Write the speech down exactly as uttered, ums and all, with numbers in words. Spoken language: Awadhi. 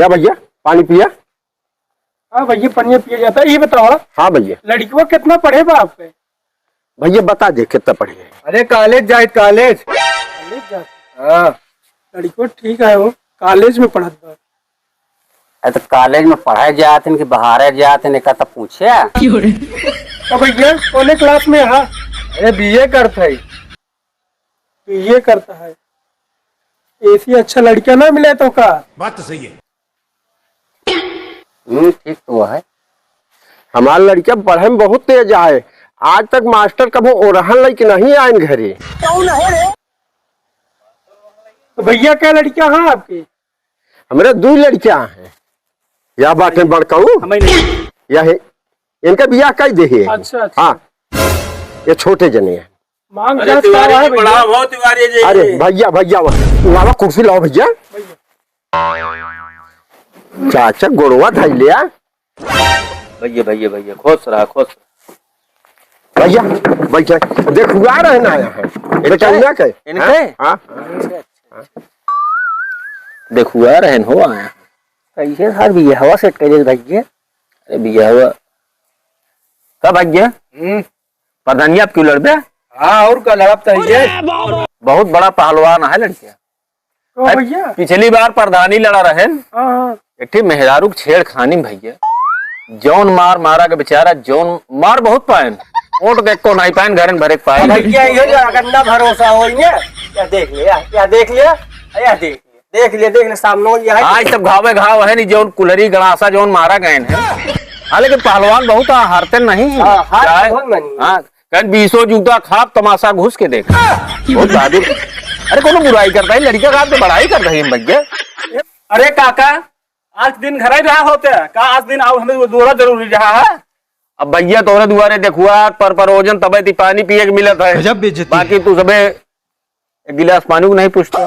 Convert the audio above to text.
क्या भैया, पानी पिया? हाँ भैया, पनिया पिया जाता है। ये बताओ, हाँ भैया। लड़कवा कितना पढ़े बा आपके? भैया बता दे कितना पढ़े है। अरे कॉलेज जाए, कॉलेज। कॉलेज जात? हाँ। लड़कवा ठीक है, वो कॉलेज में पढ़त बा। अरे तो कॉलेज में पढ़े जात हन कि बहारे जात हन, एका तो पूछे। तो भैया कौने क्लास में है? अरे बीए करत है। बीए करता है। ऐसी अच्छा लड़का ना मिले तो का? बात तो सही है। हम्म, ठीक तो है। हमार लड़का पढ़े में बहुत तेज आए, आज तक मास्टर कबो ओरहन लइके नहीं आयन घरे। तो भैया क्या लड़का है आपके? हमरे दुइ लड़का हैं, या बाटे बड़काऊ, हमें नहीं। या है, इनका बियाह कइ देहे। अच्छा, अच्छा। हाँ, ये छोटे जने हैं। मांग अरे जात तिवारी का है जी, भैया? प्रणाम हो तिवारी जी। अरे भैया, भैया, लावा कुर्सी लाओ भैया। भैया। चाचा गोड़वा धइ लिया। भैया, भैया, भैया, खुश रहा, खुश रहा। भैया, बैठे। देखुआ रहन आया है। इनके? बेटा, इनके? इनके? हाँ? हाँ। देखुआ रहन हो आया। कैसे सर बियाहवा सेट कर ले भैया? अरे बियाहवा। का भैया? हम्म। प्रधानी आप क्यों लड़बे? हाँ, और का लड़ब तो है। बहुत बड़ा पहलवान है लड़के। ओ अरे, भैया। पिछली बार प्रधानी लड़ा रहन, हाँ, हाँ। एक ठे मेहरारू के छेड़खानी में भैया, जौन मार मारा के बेचारा, जौन मार बहुत पायन, ओट के एको नहीं पायन, घरन भरे के पायन। भैया, ये जो अगर ना भरोसा हो, ये, या देख ले, या, या देख ले, या देख ले, देख ले, देख ले, सामने हो, या है। आज तब घावे घाव है नहीं, जौन कुलरी गड़ासा जौन मारा गए हैं। हाँ, लेकिन पहलवान बहुत हारते नहीं हैं। हाँ, हार चाहे, बहुत मानी। हाँ, कहीं बीसों जूता खाब, तमाशा घुस के देख। बहुत बहादुर। अरे, कोनो बुराई करता है, लड़का का तो बड़ाई करता है, भैया। अरे काका, आज दिन घर ही रहा होते, का आज दिन आओ, हमें वो दौरा जरूरी रहा है। अब भैया, तोरे दुआरे देखुआ, पर परोजन तबे ती पानी पिए के मिलत है। गजब बेइज्जती बाकी है। तू सबे एक गिलास पानी को नहीं पूछता।